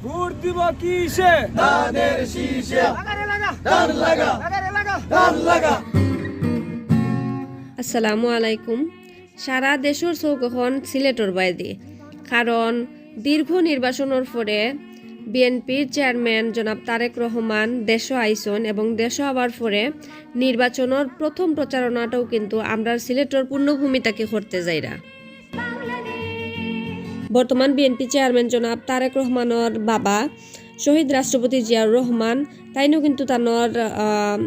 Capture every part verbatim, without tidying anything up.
ভোট দিব কিসে? ধানের শীষে। লাগা রে লাগা। ধান লাগা। লাগা রে লাগা। ধান লাগা। আসসালামু আলাইকুম। সারা দেশর চউখ অখন সিলেটর বায়দি, কারণ দীর্ঘ নির্বাচনর পরে বিএনপির চেয়ারম্যান জনাব তারেক রহমান দেশো আইছইন এবং দেশো আওয়ার পরে নির্বাচনর প্রথম প্রচারণাটাও কিন্তু আমরার সিলেটর পূর্ণভূমি থাকি করতে যাইরা। বর্তমান বিএনপি চেয়ারম্যান জনাব তারেক রহমানর বাবা শহীদ রাষ্ট্রপতি জিয়াউর রহমান, তাইনও কিন্তু তানর, আহ,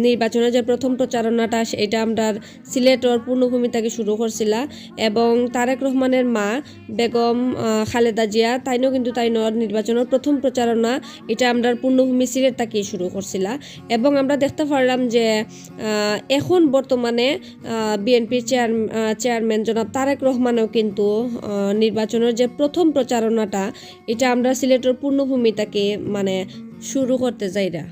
নির্বাচনর যে প্রথম প্রচারণাটা, সে-, এটা আমরার সিলেটর পূর্ণভূমি থাকি শুরু করছিলা। এবং তারেক রহমানর মা বেগম, আহ, খালেদা জিয়া, তাইনও কিন্তু তাইনর নির্বাচনর প্রথম প্রচারণা এটা আমরার পূর্ণভূমি সিলেট থাকি শুরু করছিলা। এবং আমরা দেখতা পারলাম যে, আহ, এখন বর্তমানে, আহ, বিএনপির চেয়ার-, আহ, চেয়ারম্যান জনাব তারেক রহমানও কিন্তু, আহ, নির্বাচনর যে প্রথম প্রচারণাটা, এটা আমরার সিলেটর পূর্ণভূমি থাকি মানে শুরু করতে যাইরা।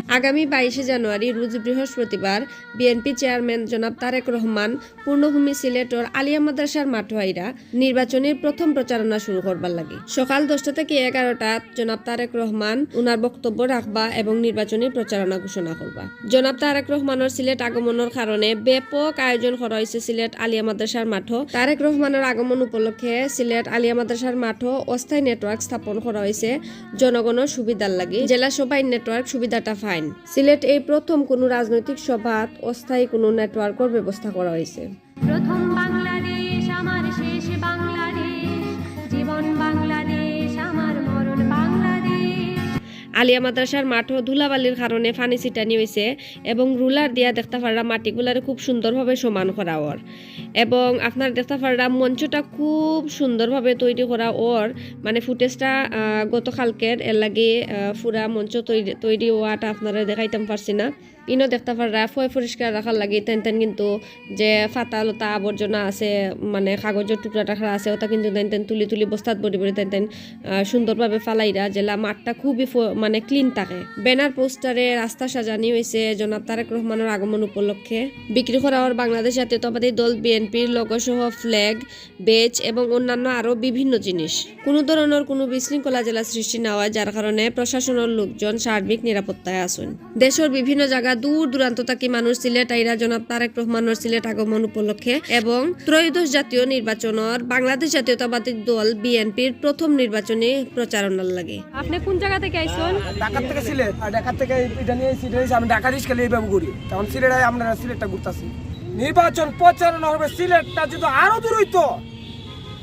আগামী বাইশে জানুয়ারি রোজ বৃহস্পতিবার বিএনপি চেয়ারম্যান জনাব তারেক রহমান পূর্ণভূমি সিলেটর আলিয়া মাদ্রাসার মাঠো আইরা নির্বাচনীর প্রথম প্রচারণা শুরু করবার লাগি। সকাল দশটা থাকি এগারোটাত জনাব তারেক রহমান উনার বক্তব্য রাখবা এবং নির্বাচনী প্রচারণা ঘোষণা করবা। জনাব তারেক রহমানর সিলেট আগমনর কারণে ব্যাপক আয়োজন করা অইছে সিলেট আলিয়া মাদ্রাসার মাঠো। তারেক রহমানর আগমন উপলক্ষে সিলেট আলিয়া মাদ্রাসার মাঠো অস্থায়ী নেটওয়ার্ক স্থাপন করা অইছে জনগণর সুবিধার লাগি, যেলা সবাই নেটওয়ার্ক সুবিধাটা পাইন। সিলেট এই প্রথম কোনো রাজনৈতিক সভাত অস্থায়ী কোনো নেটওয়ার্কর ব্যবস্থা করা অইছে। প্রথম বাংলাদেশ, আমার শেষ বাংলাদেশ, জীবন বাংলাদেশ, আমার মরণ বাংলাদেশ। আলিয়া মাদ্রাসার মাঠো ধুলাবালির কারণে পানি ছিটানি অইছে এবং রুলার দিয়া দেখতা পাররা মাটিগুলারে খুব সুন্দরভাবে সমান করা অর। এবং আপনারা দেখতা পাররা মঞ্চটা খুব সুন্দরভাবে তৈরি করা অর, মানে ফুটেজটা, আহ, গতকালকের, এর লাগি, আহ, পুরা মঞ্চ তৈরি, তৈরি অওয়াটা আপনারারে দেখাইতাম পারছি না। ইনো দেখতা পাররা পয় পরিষ্কার রাখার লাগি তাইন তাইন কিন্তু যে পাতা লতা আবর্জনা আছে, মানে কাগজর টুকরা টাকরা আছে, ওটা কিন্তু তাইন তাইন তুলি তুলি বস্তাত ভরি ভরি তাইন তাইন, আহ, সুন্দরভাবে ফালাইরা, যেলা মাঠটা খুবই ফ-, মানে ক্লিন থাকে। ব্যানার পোস্টারে রাস্তা সাজানি অইছে জনাব তারেক রহমানর আগমন উপলক্ষে। বিক্রি করা অর বাংলাদেশ জাতীয়তাবাদী দল বিএনপির লোগো সহ ফ্ল্যাগ, বেজ এবং অন্যান্য আরো বিভিন্ন জিনিস। কোনো ধরনর কোনো বিশৃঙ্খলা যেলা সৃষ্টি না অয়, যার কারণে প্রশাসনর লোকজন সার্বিক নিরাপত্তায় আছইন। দেশর বিভিন্ন জাগা দূর দূরান্ত থাকি মানুষ সিলেট আইরা জনাব তারেক রহমানর সিলেট আগমন উপলক্ষে এবং ত্রয়োদশ জাতীয় নির্বাচনর বাংলাদেশ জাতীয়তাবাদী দল বিএনপির প্রথম নির্বাচনী প্রচারণার লাগি। আপনি কোন জাগা থাকি আইছইন? ঢাকা থাকি সিলেট, আর ঢাকা থাকি এটা নিয়ে সিলেট এসে আমি ঢাকা রিক্সা নিয়ে এইভাবে ঘুরি। তখন সিলেট আই আমরা সিলেটটা ঘুরতাছি। নির্বাচন প্রচারণা হবে, সিলেটটা যদি আরো দূর হইতো,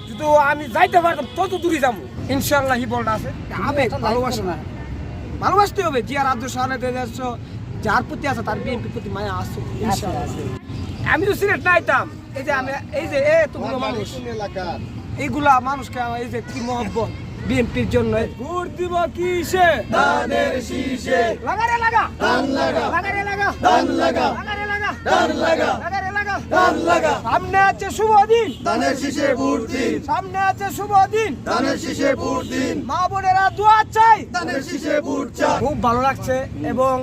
যদি আমি যাইতে পারতাম, তত দূরে যাবো। ইনশাআল্লাহ, হি বলটা আছে। আবেগ, ভালোবাসা। ভালোবাসতে হবে। জিয়া রাজ্য সালে দেশ, যার প্রতি আছে, তার বিএনপির প্রতি মায়া আছে। ইনশাআল্লাহ। আমি তো সিলেট নাইতাম, এই যে আমি, এই যে এতগুলো মানুষ, এইগুলা মানুষকে আমার এই যে কি মহব্বত বিএনপির জন্য। ভোট দিব কিসে? ধানের শীষে। লাগা রে লাগা। ধান লাগা। লাগা রে লাগা। ধান লাগা। লাগা রে লাগা। ধান লাগা। লাগা রে লাগা। ধান লাগা। সামনে আছে শুভ দিন। ধানের শীষে ভোট দিন। সামনে আছে শুভ দিন। ধানের শীষে ভোট দিন। মা বোনেরা দোয়া চাই। ধানের শীষে ভোট চাই। খুব ভালো লাগছে এবং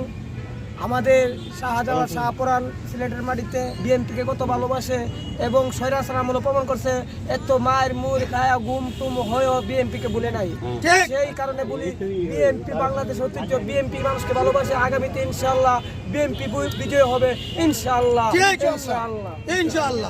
আমাদের শাহজালাল শাহপরান সিলেটের মাটিতে বিএনপিকে কত ভালোবাসে এবং স্বৈরাচার আমল প্রমাণ করছে। এত মায়ের মুর খায়া গুম টুম হয়েও বিএনপিকে ভুলে নাই। ঠিক। সেই কারণে বলি, বিএনপি বাংলাদেশ ঐতিহ্য, বিএনপি মানুষকে ভালোবাসে। আগামীতে ইনশাআল্লাহ বিএনপি বি-, বিজয় হবে ইনশাআল্লাহ। ঠিক। ইনশাআল্লাহ। ইনশাআল্লাহ।